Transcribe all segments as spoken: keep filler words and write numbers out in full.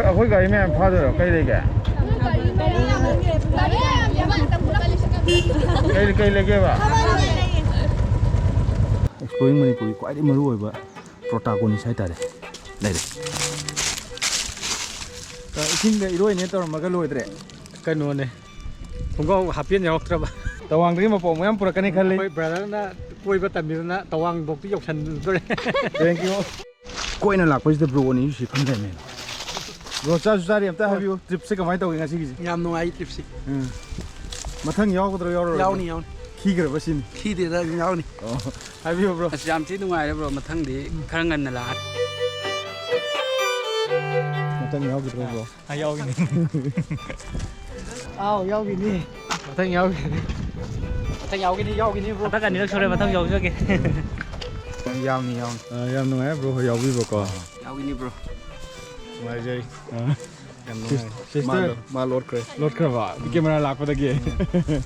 ꯑꯩꯈꯣꯏ ꯒꯥꯔꯤ ꯃꯌꯥꯝ ꯐꯥꯗꯣꯏꯔꯣ? ꯀꯩ ꯂꯩꯒꯦ? ꯀꯩ, ꯀꯩ ꯂꯩꯒꯦꯕ? Exploring ꯃꯅꯤꯄꯨꯔꯒꯤ ꯈ꯭ꯋꯥꯏꯗꯒꯤ ꯃꯔꯨꯑꯣꯏꯕ protagonist ꯍꯥꯏꯇꯥꯔꯦ꯫ ꯂꯩꯔꯦ꯫ ꯑ, ꯏꯁꯤꯡꯗ ꯏꯔꯣꯏꯅꯦ ꯇꯧꯔꯝꯃꯒ ꯂꯣꯏꯗ꯭ꯔꯦ꯫ ꯀꯩꯅꯣꯅꯦ, ꯈꯣꯡꯒ꯭ꯔꯥꯎ ꯍꯥꯞꯄꯦꯟ ꯌꯥꯎꯔꯛꯇ꯭ꯔꯕ꯫ ꯇꯋꯥꯡꯗꯒꯤ ꯃꯄꯣ ꯑꯃ ꯌꯥꯝ ꯄꯨꯔꯛꯀꯅꯤ ꯈꯜꯂꯤ꯫ ꯑꯩꯈꯣꯏ brotherꯅ ꯀꯣꯏꯕ ꯇꯝꯕꯤꯗꯨꯅ ꯇꯋꯥꯡꯕꯧꯇꯤ ꯌꯧꯁꯟꯗꯣꯔꯦ꯫ Thank you꯫ ꯀꯣꯏꯅ ꯂꯥꯛꯄꯁꯤꯗ bro ꯑꯅꯤꯁꯨ ꯁꯤ ꯐꯝ ꯂꯩꯔꯝꯃꯦ꯫ Bro, ꯆꯥꯁꯨ ꯆꯥꯔꯤ, ꯑꯝꯇ ꯍꯥꯏꯕꯤꯌꯨ, tripꯁꯦ ꯀꯃꯥꯏꯅ ꯇꯧꯒꯦ ꯉꯁꯤꯒꯤꯁꯦ? ꯌꯥꯝ ꯅꯨꯡꯉꯥꯏ tripꯁꯤ꯫ ꯎꯝ꯫ ꯃꯊꯪ ꯌꯥꯎꯒꯗ꯭ꯔꯣ, ꯌꯥꯎꯔꯣꯏꯗ꯭ꯔꯣ? ꯌꯥꯎꯅꯤ, ꯌꯥꯎꯅꯤ꯫ ꯈꯤꯈ꯭ꯔꯕ ꯁꯤꯅꯤ? ꯈꯤꯗꯦꯗ, ꯑꯗꯨꯝ ꯌꯥꯎꯅꯤ꯫ ꯑꯣ, ꯍꯥꯏꯕꯤꯌꯨ bro꯫ ꯑꯁ, ꯌꯥꯝ ꯊꯤ ꯅꯨꯡꯉꯥꯏꯔꯦ bro, ꯃꯊꯪꯗꯤ ꯈꯔ ꯉꯟꯅ ꯂꯥꯛꯑꯒꯦ꯫ ꯃꯊꯪ ꯌꯥꯎꯈꯤꯗ꯭ꯔꯣ bro? ꯑꯥ, ꯌꯥꯎꯒꯅꯤ꯫ ꯑꯥꯎ, ꯌꯥꯎꯒꯅꯤ꯫ ꯃꯊꯪ ꯌꯥꯎꯒꯅꯤ꯫ ꯃꯊꯪ ꯌꯥꯎꯒꯅꯤ, ꯌꯥꯎꯒꯅꯤ bro꯫ ꯍꯟꯗꯛ ꯑꯅꯤꯔꯛ ꯁꯨꯔꯦ, ꯃꯊꯪ ꯌꯥꯎꯖꯒꯦ꯫ ꯌꯥꯎꯅꯤ, ꯌꯥꯎꯅꯤ꯫ ꯑ, ꯌꯥꯝ ꯅꯨꯡꯉꯥꯏ bro ꯍꯣꯏ ꯌꯥꯎꯕꯤꯕꯀꯣ꯫ ꯌꯥꯎꯒꯅꯤ bro꯫ ꯅꯨꯡꯉꯥꯏꯖꯩ꯫ ꯑ꯫ ꯌꯥꯝ ꯅꯨꯡꯉꯥꯏ꯫ Sister꯫ ꯃꯥ ꯂꯣ-, ꯃꯥ ꯂꯣꯠꯈ꯭ꯔꯦ꯫ ꯂꯣꯠꯈ꯭ꯔꯕ? ꯎꯝ꯫ Camera ꯂꯥꯛꯄꯗꯒꯤ? ꯎꯝ꯫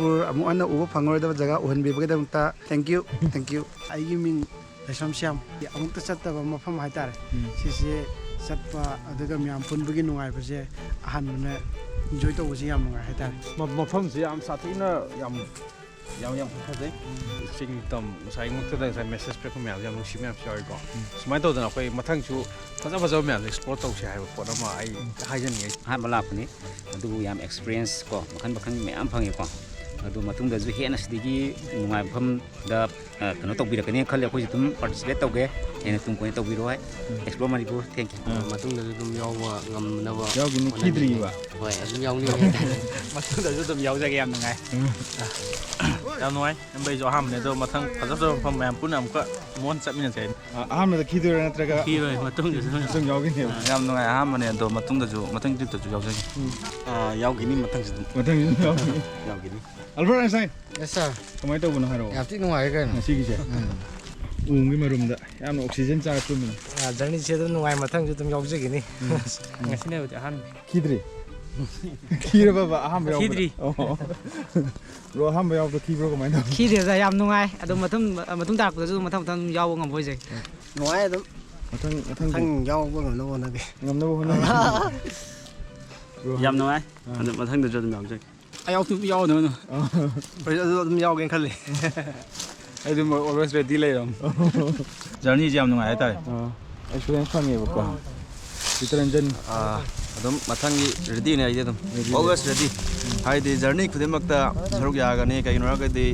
ꯃꯅꯤꯄꯨꯔ ꯑꯃꯨꯛ ꯍꯟꯅ ꯎꯕ ꯐꯪꯉꯔꯣꯏꯗꯕ ꯖꯒꯥ ꯎꯍꯟꯕꯤꯕꯒꯤꯗꯃꯛꯇ thank you, thank you꯫ ꯑꯩꯒꯤ ꯃꯤꯡ ꯂꯩꯁ꯭ꯔꯝ ꯁ꯭ꯌꯥꯝ꯫ ꯑꯃꯨꯛꯇ ꯆꯠꯇꯕ ꯃꯐꯝ ꯍꯥꯏꯇꯥꯔꯦ꯫ ꯎꯝ꯫ ꯁꯤꯁꯦ ꯆꯠꯄ, ꯑꯗꯨꯒ ꯃꯌꯥꯝ ꯄꯨꯟꯕꯒꯤ ꯅꯨꯡꯉꯥꯏꯕꯁꯦ ꯑꯍꯥꯟꯕꯅ enjoy ꯇꯧꯕꯁꯦ ꯌꯥꯝ ꯅꯨꯡꯉꯥꯏ ꯍꯥꯏꯇꯥꯔꯦ꯫ ꯃ-, ꯃꯐꯝꯁꯦ ꯌꯥꯝ ꯁꯥꯊꯤꯅ ꯌꯥꯝ, ꯌꯥꯝ, ꯌꯥꯝ ꯐꯖꯩ꯫ ꯆꯤꯡ ꯇꯝ ꯉꯁꯥꯏ ꯃꯛꯇꯗ ꯉꯁꯥꯏ message ꯄꯤꯔꯛꯄ ꯃꯌꯥꯝꯁꯦ ꯌꯥꯝ ꯅꯨꯡꯁꯤ ꯃꯌꯥꯝꯁꯨ ꯌꯥꯎꯏꯀꯣ꯫ ꯎꯝ꯫ ꯁꯨꯃꯥꯏꯅ ꯇꯧꯗꯅ ꯑꯩꯈꯣꯏ ꯃꯊꯪꯁꯨ ꯐꯖ ꯐꯖꯕ ꯃꯌꯥꯝꯁꯦ explore ꯇꯧꯁꯦ ꯍꯥꯏꯕ ꯄꯣꯠ ꯑꯃ ꯑꯩ ꯎꯝ꯫ ꯍꯥꯏꯖꯅꯤꯡꯉꯤ꯫ ꯑꯍꯥꯟꯕ ꯂꯥꯛꯄꯅꯤ, ꯑꯗꯨꯕꯨ ꯌꯥꯝ experience ꯀꯣ ꯃꯈꯟ ꯃꯈꯟ ꯃꯌꯥꯝ ꯐꯪꯉꯦꯀꯣ꯫ ꯑꯗꯨ ꯃꯇꯨꯡꯗꯁꯨ ꯍꯦꯟꯅ ꯁꯤꯗꯒꯤ ꯅꯨꯡꯉꯥꯏꯕ ꯃꯐꯝꯗ, ꯑ, ꯀꯩꯅꯣ ꯇꯧꯕꯤꯔꯛꯀꯅꯤ ꯈꯜꯂꯦ꯫ ꯑꯩꯈꯣꯏꯁꯨ ꯑꯗꯨꯝ participate ꯇꯧꯒꯦ꯫ ꯍꯦꯟꯅ ꯇꯨꯡ ꯀꯣꯏꯅ ꯇꯧꯕꯤꯔꯣ ꯍꯥꯏ꯫ ꯎꯝ꯫ Explore Manipur, thank you꯫ ꯑꯥ꯫ ꯃꯇꯨꯡꯗꯁꯨ ꯑꯗꯨꯝ ꯌꯥꯎꯕ ꯉꯝꯅꯕ ꯌꯥꯎꯈꯤꯅꯤ, ꯍꯣꯠꯅꯕꯤꯒꯦ꯫ ꯈꯤꯗ꯭ꯔꯤꯕ꯫ ꯍꯣꯏ, ꯑꯗꯨꯝ ꯌꯥꯎꯅꯤꯡꯉꯤ ꯍꯥꯏꯇꯥꯔꯦ꯫ ꯃꯇꯨꯡꯗꯁꯨ ꯑꯗꯨꯝ ꯌꯥꯎꯖꯒꯦ, ꯌꯥꯝ ꯅꯨꯡꯉꯥꯏ꯫ ꯎꯝ꯫ ꯌꯥꯝ ꯅꯨꯡꯉꯥꯏ꯫ ꯅꯝꯕꯩꯁꯨ ꯑꯍꯥꯟꯕꯅꯦ, ꯑꯗꯣ ꯃꯊꯪ ꯐꯖ ꯐꯖꯕ ꯃꯐꯝ ꯃꯌꯥꯝ ꯄꯨꯟꯅ ꯑꯃꯨꯛꯀ ꯃꯉꯣꯟꯗ ꯆꯠꯃꯤꯟꯅꯁꯦ ꯍꯥꯏꯅꯤ꯫ ꯑ-, ꯑꯍꯥꯟꯕꯗ ꯈꯤꯗꯣꯏꯔꯥ ꯅꯠꯇ꯭ꯔꯒ ꯈꯤꯔꯣꯏ, ꯃꯇꯨꯡꯗꯁꯨ ꯑꯗꯨꯝ ꯌꯥꯎꯒꯅꯤ꯫ ꯑ, ꯌꯥꯝ ꯅꯨꯡꯉꯥꯏ, ꯑꯍꯥꯟꯕꯅꯦ, ꯑꯗꯣ ꯃꯇꯨꯡꯗꯁꯨ, ꯃꯊꯪ tripꯇꯁꯨ ꯌꯥꯎꯖꯒꯦ꯫ ꯎꯝ꯫ ꯑ, ꯌꯥꯎꯈꯤꯅꯤ, ꯃꯊꯪꯁꯨ ꯑꯗꯨꯝ꯫ ꯃꯊꯪꯁꯨ ꯑꯗꯨꯝ ꯌꯥꯎꯒꯅꯤ꯫ ꯌꯥꯎꯈꯤꯅꯤ꯫ Albert Einstein, Yes, sir. ꯀꯃꯥꯏꯅ ꯇꯧꯕꯅꯣ ꯍꯥꯏꯔꯛꯑꯣ꯫ ꯌꯥꯝ ꯊꯤ ꯅꯨꯡꯉꯥꯏꯔꯦ ꯀꯩꯅꯣ꯫ ꯉꯁꯤꯒꯤꯁꯦ꯫ ꯎꯝ꯫ ꯎꯒꯤ ꯃꯔꯨꯝꯗ ꯌꯥꯝꯅ oxygen ꯆꯥꯔ ꯇꯨꯝꯃꯤꯅꯦ꯫ ꯑ, journeyꯁꯦ ꯑꯗꯨꯝ ꯅꯨꯡꯉꯥꯏ, ꯃꯊꯪꯁꯨ ꯑꯗꯨꯝ ꯌꯥꯎꯖꯈꯤꯅꯤ꯫ ꯎꯝ꯫ ꯉꯁꯤꯅꯕꯨꯗꯤ ꯑꯍꯥꯟꯕ꯫ ꯈꯤꯗ꯭ꯔꯤ? ꯈꯤꯔꯕꯕ ꯑꯍꯥꯟꯕ ꯌꯥꯎꯕꯗ? ꯈꯤꯗ꯭ꯔꯤ꯫ ꯑꯣ꯫ Bro, ꯑꯍꯥꯟꯕ ꯌꯥꯎꯕꯗ ꯈꯤꯕ꯭ꯔꯣ, ꯀꯃꯥꯏꯅ ꯇꯧꯒꯦ? ꯈꯤꯗꯦꯗ, ꯌꯥꯝ ꯅꯨꯡꯉꯥꯏ꯫ ꯑꯗꯨꯝ ꯃꯊꯪ, ꯃꯇꯨꯡ ꯇꯥꯔꯛꯄꯗꯁꯨ ꯑꯗꯨꯝ ꯃꯊꯪ ꯃꯊꯪ ꯑꯗꯨꯝ ꯌꯥꯎꯕ ꯉꯝꯕ ꯑꯣꯏꯖꯒꯦ꯫ ꯅꯨꯡꯉꯥꯏ ꯑꯗꯨꯝ꯫ ꯃꯊꯪ ꯃꯊꯪꯗꯤ ꯃꯊꯪ ꯌꯥꯎꯕ ꯉꯝꯅꯕ ꯍꯣꯠꯅꯒꯦ꯫ ꯉꯝꯅꯕ ꯍꯣꯠꯅꯒꯦ꯫ Bro, ꯌꯥꯝ ꯅꯨꯡꯉꯥꯏ꯫ ꯑꯥ꯫ ꯑꯗꯨ ꯃꯊꯪꯗꯁꯨ ꯑꯗꯨꯝ ꯌꯥꯎꯖꯒꯦ꯫ ꯑꯩ ꯌꯥꯎꯁꯨ ꯌꯥꯎꯗꯕꯅꯣ꯫ ꯑꯥ꯫ ꯑꯩ ꯑꯗꯨ ꯑꯗꯨꯝ ꯌꯥꯎꯒꯦꯅ ꯈꯜꯂꯤ꯫ ꯑꯩ ꯑꯗꯨꯝ always ready ꯂꯩꯔꯝ꯫ Journeyꯁꯦ ꯌꯥꯝ ꯅꯨꯡꯉꯥꯏ ꯍꯥꯏꯇꯥꯔꯦ꯫ ꯑꯥ꯫ Experience ꯐꯪꯉꯦꯕꯀꯣ꯫ ꯆꯤꯇꯔꯟꯖꯟ꯫ ꯑꯥ, ꯑꯗꯨꯝ ꯃꯊꯪꯒꯤ readyꯅꯦ ꯑꯩꯗꯤ ꯑꯗꯨꯝ꯫ Ready. Always ready. ꯍꯥꯏꯗꯤ journey ꯈꯨꯗꯤꯡꯃꯛꯇ ꯁꯔꯨꯛ ꯌꯥꯒꯅꯤ꯫ ꯀꯩꯒꯤꯅꯣ ꯍꯥꯏꯔꯒꯗꯤ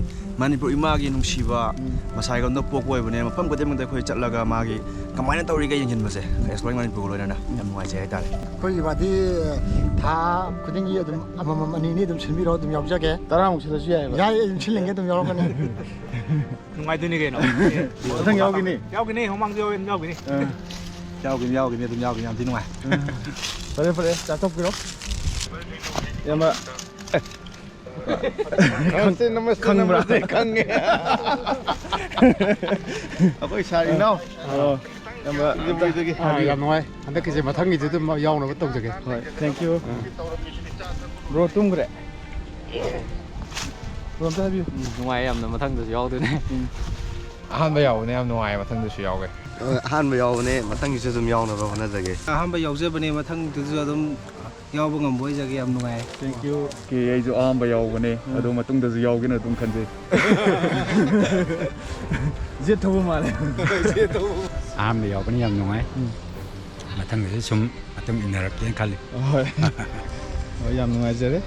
ꯃꯅꯤꯄꯨꯔ ꯏꯃꯥꯒꯤ ꯅꯨꯡꯁꯤꯕ ꯎꯝ꯫ ꯃꯁꯥꯏꯒꯟꯗ ꯄꯣꯛꯄ ꯑꯣꯏꯕꯅꯦ꯫ ꯃꯐꯝ ꯈꯨꯗꯤꯡꯃꯛꯇ ꯑꯩꯈꯣꯏ ꯆꯠꯂꯒ ꯃꯥꯒꯤ ꯀꯃꯥꯏꯅ ꯇꯧꯔꯤꯒ ꯌꯦꯡꯁꯤꯟꯕꯁꯦ, Explore ꯃꯅꯤꯄꯨꯔꯒ ꯂꯣꯏꯅꯅ ꯌꯥꯝ ꯅꯨꯡꯉꯥꯏꯖꯩ ꯍꯥꯏꯇꯥꯔꯦ꯫ ꯑꯩꯈꯣꯏꯒꯤ ꯋꯥꯗꯤ ꯊꯥ ꯈꯨꯗꯤꯡꯒꯤ ꯑꯗꯨꯝ ꯑꯃꯃꯝ, ꯑꯅꯤ ꯑꯅꯤ ꯑꯗꯨꯝ ꯁꯤꯟꯕꯤꯔꯣ, ꯑꯗꯨꯝ ꯌꯥꯎꯖꯒꯦ꯫ ꯇꯔꯥꯃꯨꯛ ꯁꯤꯜꯂꯁꯨ ꯌꯥꯏꯑꯕ꯫ ꯌꯥꯏ, ꯑꯗꯨꯝ ꯁꯤꯜꯂꯤꯉꯩ ꯑꯗꯨꯝ ꯌꯥꯎꯔꯛꯀꯅꯤ꯫ ꯅꯨꯡꯉꯥꯏꯗꯣꯏꯅꯤ ꯀꯩꯅꯣ꯫ ꯃꯊꯪ ꯌꯥꯎꯈꯤꯅꯤ꯫ ꯌꯥꯎꯈꯤꯅꯤ, ꯃꯃꯥꯡꯁꯨ ꯌꯥꯎꯋꯦ, ꯑꯗꯨꯝ ꯌꯥꯎꯈꯤꯅꯤ꯫ ꯑꯥ꯫ ꯌꯥꯎꯈꯤꯅꯤ, ꯌꯥꯎꯈꯤꯅꯤ, ꯑꯗꯨꯝ ꯌꯥꯎꯈꯤꯅꯤ, ꯌꯥꯝ ꯊꯤ ꯅꯨꯡꯉꯥꯏ꯫ ꯑꯥ꯫ ꯐꯔꯦ, ꯐꯔꯦ, ꯆꯥꯊꯣꯛꯄꯤꯔꯣ꯫ ꯏꯌꯥꯝꯕ꯫ ꯅꯃꯁꯇꯦ, ꯅꯃꯁꯇꯦ, ꯈꯪꯕ꯭ꯔꯥ? ꯅꯃꯁꯇꯦ, ꯈꯪꯉꯦ꯫ ꯑꯩꯈꯣꯏ ꯁꯥꯔ ꯏꯅꯥꯎ꯫ ꯑꯣ꯫ ꯏꯌꯥꯝꯕ, ꯌꯨꯝꯕꯨꯗꯒꯤ꯫ ꯑꯥ, ꯌꯥꯝ ꯅꯨꯡꯉꯥꯏ꯫ ꯍꯟꯗꯛꯀꯤꯁꯦ ꯃꯊꯪꯒꯤꯁꯨ ꯑꯗꯨꯝ ꯌꯥꯎꯅꯕ ꯇꯧꯖꯒꯦ꯫ ꯍꯣꯏ, thank you꯫ ꯎꯝ꯫ Bro, ꯇꯨꯝꯈ꯭ꯔꯦ? Bro, ꯑꯝꯇ ꯍꯥꯏꯕꯤꯌꯨ꯫ ꯎꯝ, ꯅꯨꯡꯉꯥꯏ ꯌꯥꯝꯅ, ꯃꯊꯪꯗꯁꯨ ꯌꯥꯎꯗꯣꯏꯅꯦ꯫ ꯎꯝ꯫ ꯑꯍꯥꯟꯕ ꯌꯥꯎꯕꯅꯦ, ꯌꯥꯝ ꯅꯨꯡꯉꯥꯏ, ꯃꯊꯪꯗꯁꯨ ꯌꯥꯎꯒꯦ꯫ ꯍꯣꯏ, ꯑꯍꯥꯟꯕ ꯌꯥꯎꯕꯅꯦ, ꯃꯊꯪꯒꯤꯁꯨ ꯑꯗꯨꯝ ꯌꯥꯎꯅꯕ ꯍꯣꯠꯅꯖꯒꯦ꯫ ꯑꯍꯥꯟꯕ ꯌꯥꯎꯖꯕꯅꯦ, ꯃꯊꯪꯗꯁꯨ ꯑꯗꯨꯝ ꯌꯥꯎꯕ ꯉꯝꯕ ꯑꯣꯏꯖꯒꯦ, ꯌꯥꯝ ꯅꯨꯡꯉꯥꯏ꯫ Thank you꯫ ꯀꯦ, ꯑꯩꯁꯨ ꯑꯍꯥꯟꯕ ꯌꯥꯎꯕꯅꯦ, ꯎꯝ꯫ ꯑꯗꯣ ꯃꯇꯨꯡꯗꯁꯨ ꯌꯥꯎꯒꯦꯅ ꯑꯗꯨꯝ ꯈꯟꯖꯩ꯫ Jet ꯊꯧꯕ ꯃꯥꯜꯂꯦ꯫ Jet ꯊꯧꯕ꯫ ꯑꯍꯥꯟꯕ ꯌꯥꯎꯕꯅꯤ, ꯌꯥꯝ ꯅꯨꯡꯉꯥꯏ꯫ ꯎꯝ꯫ ꯃꯊꯪꯗꯁꯨ ꯁꯨꯝ ꯃꯇꯨꯡ ꯏꯟꯅꯔꯛꯀꯦꯅ ꯈꯜꯂꯤ꯫ ꯍꯣꯏ꯫ ꯍꯣꯏ, ꯌꯥꯝ ꯅꯨꯡꯉꯥꯏꯖꯔꯦ꯫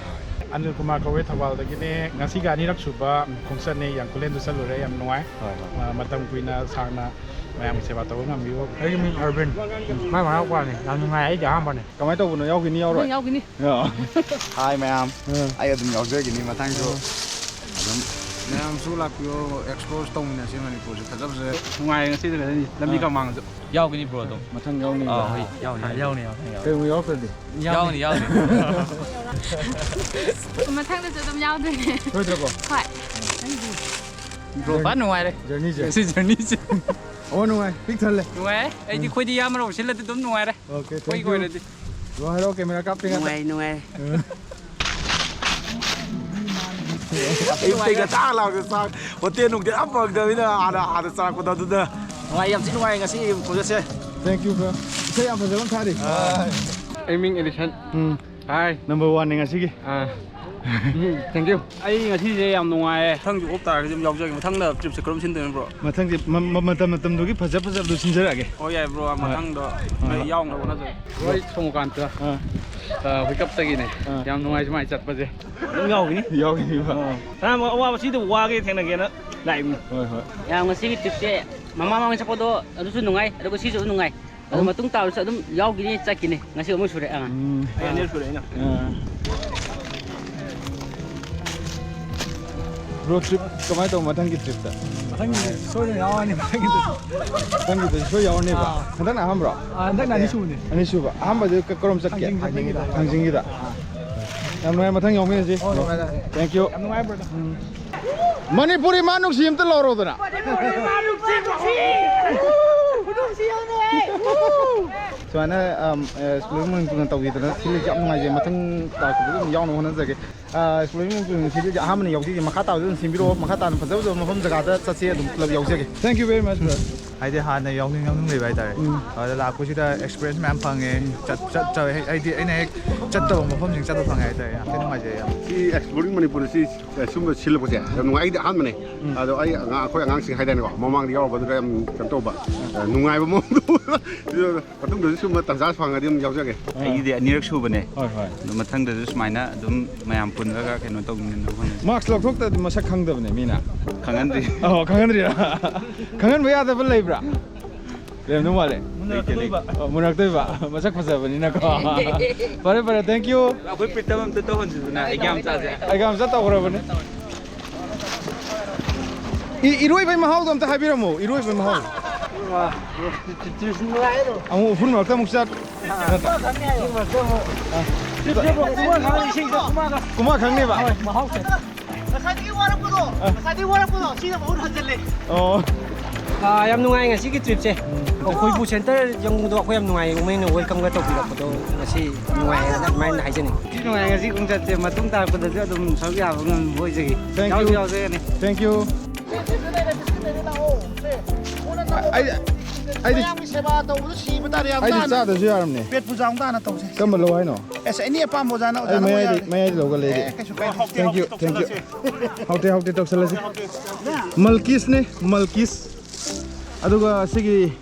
ꯑꯅꯤꯜ ꯀꯨꯃꯥꯔ ꯀꯧꯋꯦ, ꯊꯧꯕꯥꯜꯗꯒꯤꯅꯦ꯫ ꯉꯁꯤꯒ ꯑꯅꯤꯔꯛ ꯁꯨꯕ ꯈꯣꯡꯆꯠꯅꯦ, ꯌꯥꯡꯈꯨꯂꯦꯟꯗ ꯆꯠꯂꯨꯔꯦ, ꯌꯥꯝ ꯅꯨꯡꯉꯥꯏ꯫ ꯍꯣꯏ, ꯍꯣꯏ꯫ ꯑ, ꯃꯇꯝ ꯀꯨꯏꯅ ꯁꯥꯡꯅ ꯃꯌꯥꯝꯒꯤ ꯁꯦꯕꯥ ꯇꯧꯕ ꯉꯝꯕꯤꯌꯨ꯫ ꯑꯩꯒꯤ ꯃꯤꯡ ꯑꯔꯕꯤꯟ꯫ ꯃꯥꯏ ꯃꯅꯥꯎꯄꯥꯅꯤ꯫ ꯌꯥꯝ ꯅꯨꯡꯉꯥꯏ, ꯑꯩꯗꯤ ꯑꯍꯥꯟꯕꯅꯦ꯫ ꯀꯃꯥꯏꯅ ꯇꯧꯕꯅꯣ? ꯌꯥꯎꯈꯤꯅꯤ, ꯌꯥꯎꯔꯣꯏ? ꯌꯥꯎꯈꯤꯅꯤ꯫ ꯑ꯫ Hi ꯃꯌꯥꯝ꯫ ꯑ꯫ ꯑꯩ ꯑꯗꯨꯝ ꯌꯥꯎꯖꯈꯤꯅꯤ ꯃꯊꯪꯁꯨ꯫ ꯑ꯫ ꯑꯗꯨꯝ ꯃꯌꯥꯝꯁꯨ ꯂꯥꯛꯄꯤꯌꯣ, explore ꯇꯧꯃꯤꯟꯅꯁꯤ ꯃꯅꯤꯄꯨꯔꯁꯦ ꯐꯖ ꯐꯖ꯫ ꯅꯨꯡꯉꯥꯏꯔꯦ ꯉꯁꯤꯗꯤ ꯐꯖꯅ꯫ ꯂꯝꯕꯤ ꯑ꯫ ꯈꯔ ꯃꯥꯡꯉꯁꯨ꯫ ꯌꯥꯎꯒꯅꯤ bro ꯑꯗꯨꯝ꯫ ꯃꯊꯪ ꯌꯥꯎꯅꯤ꯫ ꯑ, ꯍꯣꯏ, ꯌꯥꯎꯅꯤ, ꯑ, ꯌꯥꯎꯅꯤ꯫ ꯌꯥꯎꯅꯤ, ꯌꯥꯎꯅꯤ, ꯌꯥꯎꯅꯤ꯫ ꯀꯩꯒꯨꯝꯕ ꯌꯥꯎꯔꯛꯇ꯭ꯔꯗꯤ? ꯌꯥꯎꯅꯤ, ꯌꯥꯎꯅꯤ꯫ ꯃꯊꯪꯗꯁꯨ ꯑꯗꯨꯝ ꯌꯥꯎꯗꯣꯏꯅꯦ꯫ ꯁꯣꯏꯗ꯭ꯔꯕꯣ? ꯍꯣꯏ꯫ Bro, ꯐꯖꯅ ꯅꯨꯡꯉꯥꯏꯔꯦ꯫ Journeyꯁꯦ꯫ ꯉꯁꯤ journeyꯁꯦ꯫ ꯑꯣ, ꯅꯨꯡꯉꯥꯏ꯫ ꯄꯤꯛ ꯊꯜꯂꯦ꯫ ꯅꯨꯡꯉꯥꯏꯔꯦ꯫ ꯑꯩꯗꯤ ꯎꯝ꯫ ꯑꯩꯈꯣꯏꯗꯤ ꯏꯌꯥꯝꯕꯅ ꯁꯤꯜꯂꯗꯤ ꯑꯗꯨꯝ ꯅꯨꯡꯉꯥꯏꯔꯦ꯫ Okay, thank ꯑꯩꯈꯣꯏꯒꯤ you꯫ ꯑꯣꯏꯅꯗꯤ꯫ Bro, ꯍꯥꯏꯔꯛꯑꯣ, camera ꯀꯥꯞꯇ꯭ꯔꯤꯉꯩꯗ꯫ ꯅꯨꯡꯉꯥꯏ, ꯅꯨꯡꯉꯥꯏ꯫ ꯎꯝ꯫ ꯑꯌꯨꯛꯇꯩ ꯉꯟꯇꯥ ꯂꯥꯛꯑꯒ ꯆꯥꯛ, ꯍꯣꯇꯦꯜ ꯅꯨꯡꯇꯦꯜ ꯑꯝ ꯐꯪꯗꯕꯅꯤꯅ ꯍꯥꯟꯅ, ꯍꯥꯟꯅ ꯆꯥꯔꯛꯄꯗꯣ ꯑꯗꯨꯗ꯫ ꯅꯨꯡꯉꯥꯏ, ꯌꯥꯝ ꯊꯤ ꯅꯨꯡꯉꯥꯏ ꯉꯁꯤ ꯈꯣꯡꯆꯠꯁꯦ꯫ Thank you, bro. ꯏꯁꯩ ꯌꯥꯝ ꯐꯖꯕ ꯑꯃ ꯊꯥꯔꯤ. ꯑꯩ ꯃꯤꯡ ꯑꯦꯂꯤꯁꯟ. ꯎꯝ. ꯍꯥꯏ. Number one ꯅꯦ ꯉꯁꯤꯒꯤ. ꯑꯥ. ꯎꯝ, thank you. ꯑꯩ ꯉꯁꯤꯁꯦ ꯌꯥꯝ ꯅꯨꯡꯉꯥꯏꯌꯦ꯫ ꯃꯊꯪꯁꯨ ꯑꯣꯞ ꯇꯥꯔꯒꯗꯤ ꯑꯗꯨꯝ ꯌꯥꯎꯖꯒꯦ꯫ ꯃꯊꯪꯗ ꯇ꯭ꯔꯤꯞꯁꯦ ꯀꯔꯝ ꯁꯤꯟꯗꯣꯏꯅꯣ, ꯕ꯭ꯔꯣ? ꯃꯊꯪꯁꯦ ꯃ-, ꯃ-, ꯃꯇꯝ ꯃꯇꯝꯗꯨꯒꯤ ꯐꯖ ꯐꯖꯕꯗꯨ ꯁꯤꯟꯖꯔꯛꯑꯒꯦ꯫ ꯍꯣꯏ, ꯌꯥꯏ, ꯕ꯭ꯔꯣ꯫ ꯍꯣꯏ. ꯃꯊꯪꯗ ꯍꯣꯏ. ꯑꯩ ꯌꯥꯎꯅꯕ ꯍꯣꯠꯅꯖꯒꯦ꯫ ꯕ꯭ꯔꯣ, ꯑꯩ ꯁꯣꯃꯣꯀꯥꯟꯇ, ꯑꯥ. ꯑ, ꯍꯨꯏꯀꯞꯇꯒꯤꯅꯦ꯫ ꯑꯥ. ꯌꯥꯝ ꯅꯨꯡꯉꯥꯏ ꯁꯨꯃꯥꯏꯅ ꯆꯠꯄꯁꯦ꯫ ꯑꯗꯨꯝ ꯌꯥꯎꯈꯤꯅꯤ꯫ ꯌꯥꯎꯈꯤꯅꯤꯕ꯫ ꯑꯥ. ꯀꯅꯥ ꯑꯋꯥꯕ ꯁꯤꯗꯕꯨ ꯋꯥꯒꯦ ꯊꯦꯡꯅꯒꯦꯅ ꯂꯥꯛꯏꯕꯅꯤ꯫ ꯍꯣꯏ, ꯍꯣꯏ. ꯌꯥꯝ ꯉꯁꯤꯒꯤ ꯇ꯭ꯔꯤꯞꯁꯦ ꯃꯃꯥꯡ ꯃꯃꯥꯡ ꯆꯠꯄꯗꯣ ꯑꯗꯨꯁꯨ ꯅꯨꯡꯉꯥꯏ, ꯑꯗꯨꯒ ꯁꯤꯁꯨ ꯑꯗꯨꯝ ꯅꯨꯡꯉꯥꯏ꯫ ꯑꯗꯨ ꯎꯝ. ꯃꯇꯨꯡ ꯇꯥꯕꯁꯨ ꯑꯗꯨꯝ ꯌꯥꯎꯈꯤꯅꯤ, ꯆꯠꯈꯤꯅꯤ꯫ ꯉꯁꯤ ꯑꯃꯨꯛ ꯁꯨꯔꯦ꯫ ꯑꯥ. ꯎꯝ. ꯑꯩ ꯑꯅꯤꯔꯛ ꯁꯨꯔꯦ ꯑꯩꯅ꯫ ꯑꯥ. ꯕ꯭ꯔꯣ, ꯇ꯭ꯔꯤꯞ ꯀꯃꯥꯏꯅ ꯇꯧꯕ ꯃꯊꯪꯒꯤ ꯇ꯭ꯔꯤꯞꯇ? ꯃꯊꯪꯒꯤꯗꯤ ꯁꯣꯏꯗꯅ ꯌꯥꯎꯔꯅꯤ, ꯃꯊꯪꯒꯤꯗꯁꯨ꯫ ꯃꯊꯪꯒꯤꯗꯁꯨ ꯁꯣꯏ ꯌꯥꯎꯔꯅꯤꯕ? ꯑꯥ. ꯍꯟꯗꯛꯅ ꯑꯍꯥꯟꯕ꯭ꯔꯣ? ꯑꯥ, ꯍꯟꯗꯛꯅ ꯑꯅꯤꯁꯨꯕꯅꯤ꯫ ꯑꯅꯤꯁꯨꯕ꯫ ꯑꯍꯥꯟꯕꯗꯤ ꯀ-, ꯀꯔꯣꯝ ꯆꯠꯀꯦ? ꯊꯥꯡꯖꯤꯡ ꯆꯠꯄꯒꯤꯗ꯫ ꯊꯥꯡꯖꯤꯡꯒꯤꯗ? ꯑꯥ. ꯌꯥꯝ ꯅꯨꯡꯉꯥꯏ, ꯃꯊꯪ ꯌꯥꯎꯃꯤꯟꯅꯁꯤ꯫ ꯍꯣꯏ, ꯍꯣꯏ, ꯍꯣꯏ. Thank you. ꯌꯥꯝ ꯅꯨꯡꯉꯥꯏ, ꯕ꯭ꯔꯗꯔ꯫ ꯎꯝ. ꯃꯅꯤꯄꯨꯔꯤ ꯃꯥ ꯅꯨꯡꯁꯤ ꯑꯝꯇ ꯂꯧꯔꯣꯗꯅ꯫ ꯃꯅꯤꯄꯨꯔꯤ ꯃꯥ ꯅꯨꯡꯁꯤ, ꯅꯨꯡꯁꯤ꯫ ꯈꯨꯅꯨꯡꯁꯤ ꯌꯥꯝ ꯅꯨꯡꯉꯥꯏ꯫ ꯁꯨꯃꯥꯏꯅ, ꯑꯝ, ꯑꯦ, Exploring Manipur ꯅ ꯇꯧꯕꯤꯗꯅ ꯁꯤꯜꯂꯤꯁꯦ ꯌꯥꯝ ꯅꯨꯡꯉꯥꯏꯖꯩ꯫ ꯃꯊꯪ ꯇꯥꯔꯛꯄꯗꯁꯨ ꯑꯗꯨꯝ ꯌꯥꯎꯅꯕ ꯍꯣꯠꯅꯖꯒꯦ꯫ ꯑ, Exploring Manipur ꯅ ꯁꯤꯜꯂꯤꯁꯦ ꯑꯍꯥꯟꯕꯅ ꯌꯥꯎꯖꯩꯁꯦ, ꯃꯈꯥ ꯇꯥꯕꯁꯨ ꯑꯗꯨꯝ ꯁꯤꯟꯕꯤꯔꯛꯑꯣ꯫ ꯃꯈꯥ ꯇꯥꯅ ꯐꯖ ꯐꯖꯕ ꯃꯐꯝ ꯖꯒꯥꯗ ꯆꯠꯁꯦ, ꯑꯗꯨꯝ ꯄꯨꯂꯞ ꯌꯥꯎꯖꯒꯦ꯫ Thank you very much, brother. ꯍꯥꯏꯗꯤ ꯍꯥꯟꯅ ꯌꯥꯎꯅꯤꯡ ꯌꯥꯎꯅꯤꯡ ꯂꯩꯕ ꯍꯥꯏꯇꯥꯔꯦ꯫ ꯎꯝ. ꯑꯗꯨꯗ ꯂꯥꯛꯄꯁꯤꯗ experience ꯃꯌꯥꯝ ꯐꯪꯉꯦ꯫ ꯆꯠ-, ꯆꯠ-, ꯆꯠ-, ꯍꯥꯏꯗꯤ ꯑꯩꯅ ꯍꯦꯛ ꯆꯠꯇꯕ ꯃꯐꯝꯁꯤꯡ ꯆꯠꯄ ꯐꯪꯉꯦ ꯍꯥꯏꯇꯥꯔꯦ꯫ ꯌꯥꯝ ꯊꯤ ꯅꯨꯡꯉꯥꯏꯖꯩ ꯌꯥꯝ꯫ ꯁꯤ Exploring Manipur ꯁꯤ ꯑ, ꯁꯨꯝꯕ ꯁꯤꯜꯂꯛꯄꯁꯦ ꯌꯥꯝ ꯅꯨꯡꯉꯥꯏ꯫ ꯑꯩꯗꯤ ꯑꯍꯥꯟꯕꯅꯦ꯫ ꯎꯝ. ꯑꯗꯣ ꯑꯩ ꯑꯉꯥꯡ, ꯑꯩꯈꯣꯏ ꯑꯉꯥꯡꯁꯤꯡ ꯍꯥꯏꯇꯥꯔꯦꯀꯣ, ꯃꯃꯥꯡꯗ ꯌꯥꯎꯔꯨꯕꯗꯨꯒ ꯌꯥꯝ ꯀꯩꯅꯣ ꯇꯧꯕ, ꯑ, ꯅꯨꯡꯉꯥꯏꯕ ꯃꯑꯣꯡꯗ ꯎꯕ꯫ ꯑꯗꯨ ꯃꯇꯨꯡꯗꯁꯨ ꯁꯨꯝꯕ ꯇꯟꯖꯥ ꯐꯪꯉꯗꯤ ꯑꯗꯨꯝ ꯌꯥꯎꯖꯒꯦ꯫ ꯑꯩꯒꯤꯗꯤ ꯑꯅꯤꯔꯛ ꯁꯨꯕꯅꯦ꯫ ꯍꯣꯏ, ꯍꯣꯏ. ꯑꯗꯣ ꯃꯊꯪꯗꯁꯨ ꯁꯨꯃꯥꯏꯅ ꯑꯗꯨꯝ ꯃꯌꯥꯝ ꯄꯨꯜꯂꯒ ꯀꯩꯅꯣ ꯇꯧꯃꯤꯟꯅꯅꯕ ꯍꯣꯠꯅꯁꯤ꯫ Mask ꯂꯧꯊꯣꯛꯇ꯭ꯔꯗꯤ ꯃꯁꯛ ꯈꯪꯗꯕꯅꯦ ꯃꯤꯅ꯫ ꯈꯪꯍꯟꯗ꯭ꯔꯤ꯫ ꯑꯣ, ꯈꯪꯍꯟꯗ꯭ꯔꯤꯔꯥ? ꯈꯪꯍꯟꯕ ꯌꯥꯗꯕ ꯂꯩꯕ꯭ꯔꯥ? ꯂꯩꯔꯝꯗꯧ ꯃꯥꯜꯂꯦ꯫ ꯃꯨꯟꯅꯔꯛꯀꯗꯣꯏꯕ꯫ ꯑꯣ, ꯃꯨꯟꯅꯔꯛꯇꯣꯏꯕ꯫ ꯃꯁꯛ ꯐꯖꯕꯅꯤꯅꯀꯣ꯫ ꯐꯔꯦ, ꯐꯔꯦ, thank you. ꯑꯩꯈꯣꯏ ꯄ꯭ꯔꯤꯇꯝ ꯑꯝꯇ ꯇꯧꯍꯟꯁꯤꯗꯅ, ꯑꯦꯛꯖꯥꯝ ꯆꯥꯁꯦ꯫ ꯑꯦꯛꯖꯥꯝ ꯆꯠ ꯇꯧꯈ꯭ꯔꯕꯅꯦ꯫ ꯏ-, ꯏꯔꯣꯏꯕꯩ ꯃꯍꯥꯎꯗꯣ ꯑꯝꯇ ꯍꯥꯏꯕꯤꯔꯝꯃꯣ, ꯏꯔꯣꯏꯕꯩ ꯃꯍꯥꯎ꯫ ꯑꯃꯨꯛ ꯎꯐꯨꯟ ꯃꯔꯛꯇ ꯑꯃꯨꯛ ꯆꯠ꯫ ꯀꯨꯃꯥ ꯈꯪꯅꯦꯕ꯫ ꯉꯁꯥꯏꯗꯒꯤ ꯋꯥꯔꯛꯄꯗꯣ, ꯑ꯫ ꯉꯁꯥꯏꯗꯒꯤ ꯋꯥꯔꯛꯄꯗꯣ, ꯁꯤꯅ ꯃꯍꯨꯠ ꯍꯟꯖꯤꯜꯂꯦ꯫ ꯑꯣ꯫ ꯑꯥ, ꯌꯥꯝ ꯅꯨꯡꯉꯥꯏ ꯉꯁꯤꯒꯤ ꯇ꯭ꯔꯤꯞꯁꯦ꯫ ꯎꯝ꯫ ꯑꯩꯈꯣꯏꯕꯨ ꯁꯦꯟꯇꯔ ꯌꯧꯕꯗꯣ ꯑꯩꯈꯣꯏ ꯌꯥꯝ ꯅꯨꯡꯉꯥꯏ, ꯃꯣꯏꯅ welcome ꯒ ꯇꯧꯕꯤꯔꯛꯄꯗꯣ ꯉꯁꯤ ꯅꯨꯡꯉꯥꯏ ꯍꯥꯏꯅ ꯑꯗꯨꯃꯥꯏꯅ ꯍꯥꯏꯖꯅꯤꯡꯉꯤ꯫ ꯊꯤ ꯅꯨꯡꯉꯥꯏ ꯉꯁꯤ ꯈꯣꯡꯆꯠꯁꯦ, ꯃꯇꯨꯡ ꯇꯥꯔꯛꯄꯗꯁꯨ ꯑꯗꯨꯝ ꯁꯔꯨꯛ ꯌꯥꯕ ꯉꯝꯕ ꯑꯣꯏꯖꯒꯦ꯫ Thank ꯌꯥꯎꯁꯨ you. ꯌꯥꯎꯖꯒꯅꯤ꯫ Thank you. ꯑꯩ, ꯑꯩꯗꯤ ꯃꯌꯥꯝꯒꯤ ꯁꯦꯕꯥ ꯇꯧꯕꯗ ꯁꯤꯕ ꯇꯥꯔꯦ, ꯌꯥꯝ ꯑꯩꯗꯤ ꯇꯥꯅ꯫ ꯆꯥꯗ꯭ꯔꯁꯨ ꯌꯥꯔꯝꯅꯦ꯫ ꯄꯦꯠ ꯄꯨꯖꯥ ꯑꯃꯨꯛ ꯇꯥꯅ ꯇꯧꯁꯦ꯫ ꯀꯔꯝꯕ ꯂꯧ ꯍꯥꯏꯅꯣ? ꯑꯁ, ꯑꯦꯅꯤ ꯑꯄꯥꯝꯕ ꯑꯣꯖꯥꯅ, ꯑꯩ ꯑꯣꯖꯥꯅ ꯃꯌꯥꯏꯗꯤ, ꯑꯣꯏꯔꯦ꯫ ꯃꯌꯥꯏꯗꯤ ꯂꯧꯒꯜꯂꯦ ꯑꯩꯗꯤ꯫ ꯑꯦ, ꯀꯩꯁꯨ ꯀꯥꯏꯗꯦ꯫ Thank you, thank you. ꯍꯥꯎꯇꯦ, ꯍꯥꯎꯇꯦ ꯇꯧꯁꯜꯂꯁꯤ꯫ ꯃꯜꯀꯤꯁꯅꯦ, ꯃꯜꯀꯤꯁ꯫ ꯑꯗꯨꯒ ꯁꯤꯒꯤ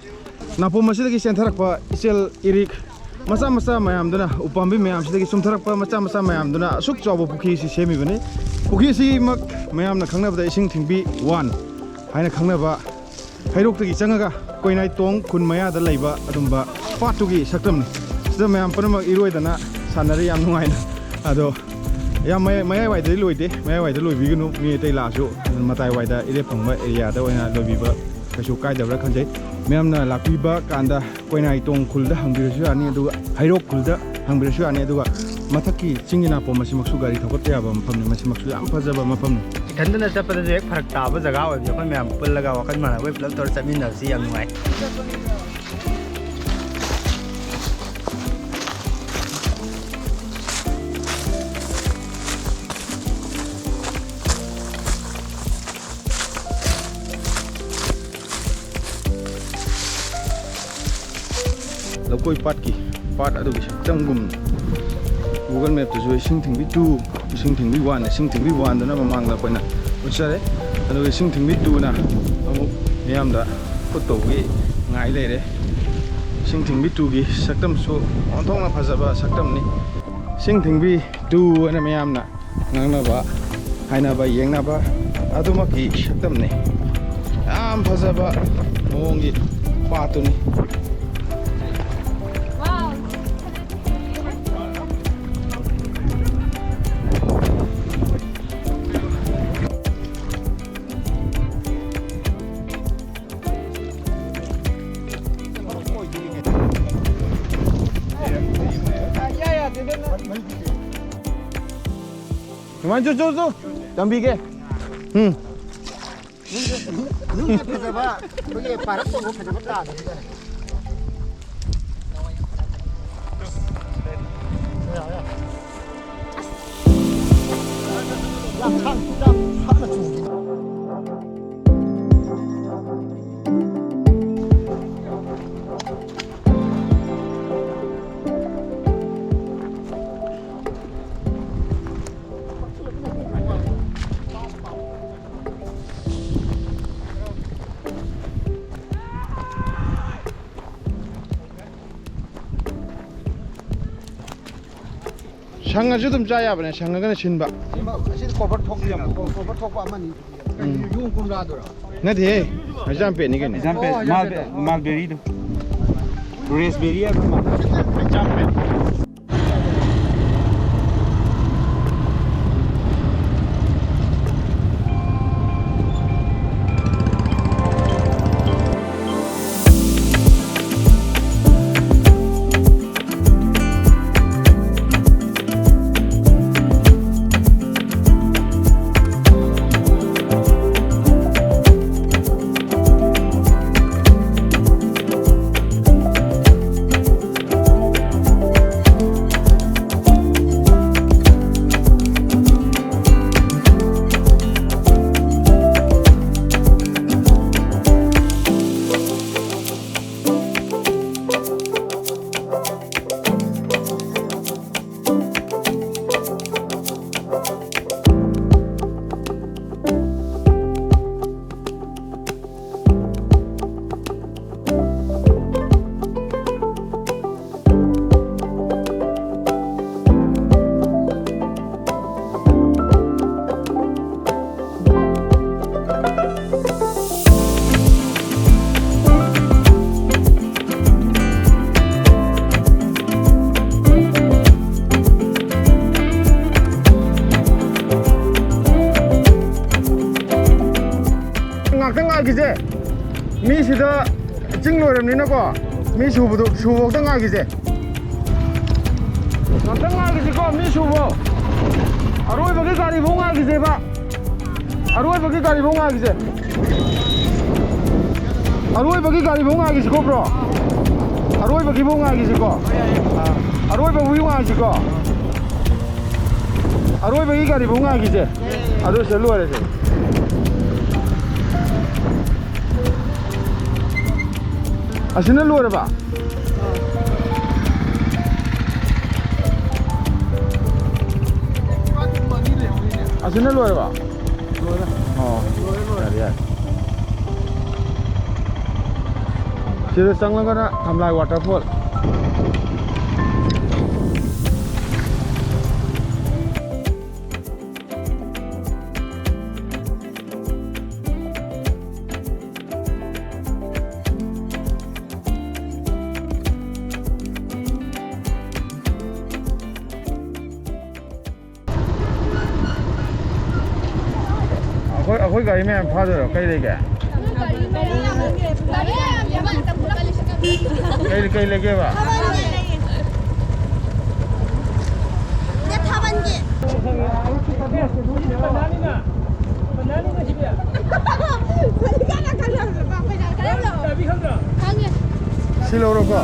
ꯅꯥꯄꯣꯝ ꯑꯁꯤꯗꯒꯤ ꯆꯦꯟꯊꯔꯛꯄ ꯏꯆꯦꯜ ꯏꯔꯤꯛ ꯃꯆꯥ ꯃꯆꯥ ꯃꯌꯥꯝꯗꯨꯅ, ꯎꯄꯥꯝꯕꯤ ꯃꯌꯥꯝꯁꯤꯗꯒꯤ ꯆꯨꯝꯊꯔꯛꯄ ꯃꯆꯥ ꯃꯆꯥ ꯃꯌꯥꯝꯗꯨꯅ ꯑꯁꯨꯛ ꯆꯥꯎꯕ ꯄꯨꯈ꯭ꯔꯤ ꯑꯁꯤ ꯁꯦꯝꯃꯤꯕꯅꯤ꯫ ꯄꯨꯈ꯭ꯔꯤ ꯑꯁꯤꯃꯛ ꯃꯌꯥꯝꯅ ꯈꯪꯅꯕꯗ ꯏꯁꯤꯡ ꯊꯤꯡꯕꯤ ꯋꯥꯟ ꯍꯥꯏꯅ ꯈꯪꯅꯕ ꯍꯩꯔꯣꯛꯇꯒꯤ ꯆꯪꯉꯒ ꯀꯣꯏꯅꯥꯏꯇꯣꯡ ꯈꯨꯟ ꯃꯌꯥꯗ ꯂꯩꯕ ꯑꯗꯨꯝꯕ ꯄꯥꯠꯇꯨꯒꯤ ꯁꯛꯇꯝꯅꯤ꯫ ꯁꯤꯗ ꯃꯌꯥꯝ ꯄꯨꯝꯅꯃꯛ ꯏꯔꯣꯏꯗꯅ ꯁꯥꯟꯅꯔꯤ ꯌꯥꯝ ꯅꯨꯡꯉꯥꯏꯅ꯫ ꯑꯗꯣ ꯌꯥꯝ ꯃꯌꯥꯏ, ꯃꯌꯥꯏꯋꯥꯏꯗꯗꯤ ꯂꯣꯏꯗꯦ, ꯃꯌꯥꯏꯋꯥꯏꯗ ꯂꯣꯏꯕꯤꯒꯅꯨ, ꯃꯤ ꯑꯇꯩ ꯂꯥꯛꯑꯁꯨ ꯃꯇꯥꯏꯋꯥꯏꯗ ꯏꯔꯦꯞ ꯐꯪꯕ ꯑꯦꯔꯤꯌꯥꯗ ꯑꯣꯏꯅ ꯂꯣꯏꯕꯤꯕ ꯀꯩꯁꯨ ꯀꯥꯏꯗꯕ꯭ꯔꯥ ꯈꯟꯖꯩ꯫ ꯃꯌꯥꯝꯅ ꯂꯥꯛꯄꯤꯕ ꯀꯥꯟꯗ ꯀꯣꯏꯅꯥꯏꯇꯣꯡ ꯈꯨꯜꯗ ꯍꯪꯕꯤꯔꯁꯨ ꯌꯥꯅꯤ, ꯑꯗꯨꯒ ꯍꯩꯔꯣꯛ ꯈꯨꯜꯗ ꯍꯪꯕꯤꯔꯁꯨ ꯌꯥꯅꯤ, ꯑꯗꯨꯒ ꯃꯊꯛꯀꯤ ꯆꯤꯡꯒꯤ ꯅꯥꯄꯣꯝ ꯑꯁꯤꯃꯛꯁꯨ ꯒꯥꯔꯤ ꯊꯧꯒꯠꯄ ꯌꯥꯕ ꯃꯐꯝꯅꯤ꯫ ꯃꯁꯤꯃꯛꯁꯨ ꯌꯥꯝ ꯐꯖꯕ ꯃꯐꯝꯅꯤ꯫ ꯏꯊꯟꯗꯅ ꯆꯠꯄꯗꯁꯨ ꯍꯦꯛ ꯐꯔꯛ ꯇꯥꯕ ꯖꯒꯥ ꯑꯣꯏꯕꯁꯦ ꯑꯩꯈꯣꯏ ꯃꯌꯥꯝ ꯄꯨꯜꯂꯒ ꯋꯥꯈꯜ ꯃꯥꯟꯅꯕ ꯄꯨꯂꯞ ꯇꯧꯔ ꯆꯠꯃꯤꯟꯅꯕꯁꯤ ꯌꯥꯝ ꯅꯨꯡꯉꯥꯏ꯫ ꯂꯧꯀꯣꯏ ꯄꯥꯠꯀꯤ ꯄꯥꯠ ꯑꯗꯨꯒꯤ ꯁꯛꯇꯝꯒꯨꯝ Google Map ꯇꯁꯨ ꯏꯁꯤꯡ ꯊꯤꯡꯕꯤ ꯇꯨ, ꯏꯁꯤꯡ ꯊꯤꯡꯕꯤ ꯋꯥꯟ, ꯏꯁꯤꯡ ꯊꯤꯡꯕꯤ ꯋꯥꯟꯗꯨꯅ ꯃꯃꯥꯡꯗ ꯑꯩꯈꯣꯏꯅ ꯎꯠꯆꯔꯦ꯫ ꯑꯗꯨꯒ ꯏꯁꯤꯡ ꯊꯤꯡꯕꯤ ꯇꯨꯅ ꯑꯃꯨꯛ ꯃꯤꯌꯥꯝꯗ ꯈꯨꯠ ꯇꯧꯕꯒꯤ ꯉꯥꯏ ꯂꯩꯔꯦ꯫ ꯏꯁꯤꯡ ꯊꯤꯡꯕꯤ ꯇꯨꯒꯤ ꯁꯛꯇꯝꯁꯨ ꯑꯣꯟꯊꯣꯛꯅ ꯐꯖꯕ ꯁꯛꯇꯝꯅꯤ꯫ ꯏꯁꯤꯡ ꯊꯤꯡꯕꯤ ꯇꯨ ꯍꯥꯏꯅ ꯃꯌꯥꯝꯅ ꯉꯥꯡꯅꯕ, ꯍꯥꯏꯅꯕ, ꯌꯦꯡꯅꯕ ꯑꯗꯨꯃꯛꯀꯤ ꯁꯛꯇꯝꯅꯤ꯫ ꯌꯥꯝ ꯐꯖꯕ ꯃꯑꯣꯡꯒꯤ ꯄꯥꯠꯇꯨꯅꯤ꯫ ꯁꯨꯃꯥꯏꯅ ꯆꯨ, ꯆꯨ, ꯆꯨ꯫ ꯇꯝꯕꯤꯒꯦ꯫ ꯎꯝ꯫ ꯅꯨꯡꯁꯦ ꯐꯖꯕ, ꯑꯩꯈꯣꯏꯒꯤ ꯄꯥꯔꯞ ꯇꯧꯕ ꯐꯖꯕ ꯇꯥꯗꯕ ꯍꯥꯏꯇꯥꯔꯦ꯫ ꯌꯥꯝ ꯁꯥꯡ-, ꯌꯥꯝ ꯁꯥꯡꯅ ꯆꯣꯡꯈꯤ꯫ ꯁꯪꯉꯁꯨ ꯑꯗꯨꯝ ꯆꯥ ꯌꯥꯕꯅꯦ, ꯁꯪꯉꯒꯅ ꯁꯤꯟꯕ꯫ ꯁꯤꯃ, ꯑꯁꯤꯗꯤ ꯀꯣꯕꯔ ꯊꯣꯛ-, ꯀꯣꯕꯔ ꯊꯣꯛꯄ ꯑꯃꯅꯤ꯫ ꯎꯝ꯫ ꯌꯨꯝ ꯀꯨꯝꯔꯥꯗꯨꯔꯣ? ꯅꯠꯇꯦꯍꯦ, ꯃꯩꯆꯥꯝ ꯄꯦꯠꯅꯤ ꯀꯩꯅꯣ꯫ ꯃꯩꯆꯥꯝ ꯄꯦꯠ, ꯑꯣ, ꯃꯥꯜ-, ꯃꯩꯆꯥꯝ ꯄꯦꯠ꯫ ꯃꯥꯜꯕꯦꯔꯤꯗꯣ꯫ ꯔꯦꯁꯕꯦꯔꯤ ꯍꯥꯏꯕ ꯃꯥꯜꯂꯦ꯫ ꯃꯩꯆꯥꯝ ꯄꯦꯠ꯫ ꯉꯥꯛꯇꯪ ꯉꯥꯏꯈꯤꯁꯦ꯫ ꯃꯤꯁꯤꯗ ꯆꯤꯡ ꯂꯣꯏꯔꯕꯅꯤꯅꯀꯣ, ꯃꯤ ꯁꯨꯕꯗꯣ, ꯁꯨꯕꯐꯥꯎꯗ ꯉꯥꯏꯈꯤꯁꯦ꯫ ꯉꯥꯛꯇꯪ ꯉꯥꯏꯈꯤꯁꯤꯀꯣ, ꯃꯤ ꯁꯨꯕ꯫ ꯑꯔꯣꯏꯕꯒꯤ ꯒꯥꯔꯤꯐꯥꯎ ꯉꯥꯏꯈꯤꯁꯦꯕ꯫ ꯑꯔꯣꯏꯕꯒꯤ ꯒꯥꯔꯤꯐꯥꯎ ꯉꯥꯏꯈꯤꯁꯦ꯫ ꯑꯔꯣꯏꯕꯒꯤ ꯒꯥꯔꯤꯐꯥꯎ ꯉꯥꯏꯈꯤꯁꯤꯀꯣ, ꯕ꯭ꯔꯣ꯫ ꯑꯔꯣꯏꯕꯒꯤꯐꯥꯎ ꯉꯥꯏꯈꯤꯁꯤꯀꯣ꯫ ꯑꯥ, ꯑꯔꯣꯏꯕꯒꯤ ꯉꯥꯏꯈꯤꯁꯤꯀꯣ꯫ ꯑꯔꯣꯏꯕꯒꯤ ꯒꯥꯔꯤꯐꯥꯎ ꯉꯥꯏꯈꯤꯁꯦ꯫ ꯑꯗꯨ ꯁꯤꯗ ꯂꯣꯏꯔꯁꯦ꯫ ꯑꯁꯤꯅ ꯂꯣꯏꯔꯕ? ꯑꯁꯤꯅ ꯂꯣꯏꯔꯕ? ꯂꯣꯏꯔꯦ꯫ ꯑꯣ꯫ ꯂꯣꯏꯔꯦ, ꯂꯣꯏꯔꯦ꯫ ꯌꯥꯔꯦ, ꯌꯥꯔꯦ꯫ ꯁꯤꯗ ꯆꯪꯂꯒꯅ ꯊꯝꯂꯥꯏ waterfall꯫ ꯑꯩꯈꯣꯏ ꯒꯥꯔꯤ ꯃꯌꯥꯝ ꯐꯥꯗꯣꯏꯔꯣ? ꯀꯩ ꯂꯩꯒꯦ? ꯀꯩ, ꯀꯩ ꯂꯩꯒꯦꯕ? ꯁꯤ ꯂꯧꯔꯣꯀꯣ꯫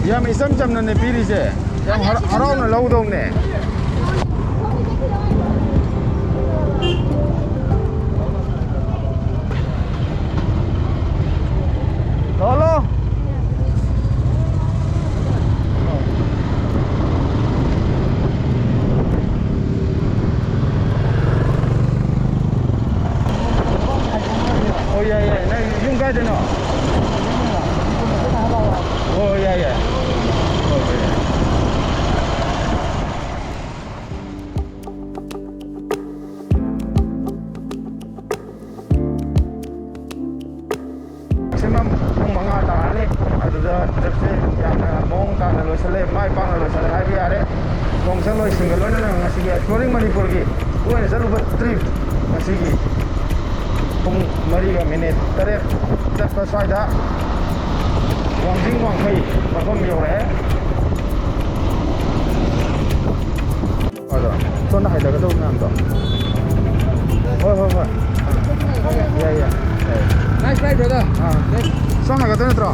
ꯌꯥꯝ ꯏꯆꯝ ꯆꯝꯅꯅꯦ ꯄꯤꯔꯤꯁꯦ꯫ ꯌꯥꯝ ꯍꯔ-, ꯍꯔꯥꯎꯅ ꯂꯧꯗꯧꯅꯦ꯫ ꯍꯜꯂꯣ꯫ ꯑꯣ, ꯌꯥꯏ, ꯌꯥꯏ꯫ ꯅꯪ ꯌꯨꯝ ꯀꯥꯏꯗꯅꯣ? ꯑꯣ, ꯌꯥꯏ, ꯌꯥꯏ꯫ ꯍꯣꯏ, ꯍꯣꯏ, ꯌꯥꯏ꯫ ꯃꯦꯛꯁꯤꯃꯝ ꯄꯨꯡ ꯃꯉꯥ ꯇꯥꯔꯅꯤ꯫ ꯑꯗꯨꯗ ꯇ꯭ꯔꯤꯞꯁꯦ ꯌꯥꯝꯅ ꯃꯑꯣꯡ ꯇꯥꯅ ꯂꯣꯏꯁꯤꯜꯂꯦ, ꯃꯥꯏ ꯄꯥꯛꯅ ꯂꯣꯏꯁꯤꯜꯂꯦ ꯍꯥꯏꯕ ꯌꯥꯔꯦ꯫ ꯈꯣꯡꯆꯠ ꯂꯣꯏꯁꯤꯟꯒ ꯂꯣꯏꯅꯅ ꯉꯁꯤꯒꯤ Exploring ꯃꯅꯤꯄꯨꯔꯒꯤ ꯀꯣꯏꯅ ꯆꯠꯂꯨꯕ ꯇ꯭ꯔꯤꯞ ꯉꯁꯤꯒꯤ ꯄꯨꯡ ꯃꯔꯤꯒ ꯃꯤꯅꯤꯠ ꯇꯔꯦꯠ ꯆꯠꯄ ꯁ꯭ꯋꯥꯏꯗ ꯋꯥꯡꯖꯤꯡ ꯋꯥꯡꯈꯩ ꯃꯐꯝ ꯌꯧꯔꯛꯑꯦ꯫ ꯑꯗꯣ ꯁꯣꯝꯗ ꯍꯥꯏꯊꯒꯗꯧꯕ ꯃꯌꯥꯝꯗꯣ꯫ ꯍꯣꯏ, ꯍꯣꯏ, ꯍꯣꯏ꯫ ꯌꯥꯏ, ꯌꯥꯏ꯫ Nice ride, brother. ꯑꯥ꯫ ꯁꯣꯝ ꯍꯥꯏꯒꯠꯇꯣꯏ ꯅꯠꯇ꯭ꯔꯣ?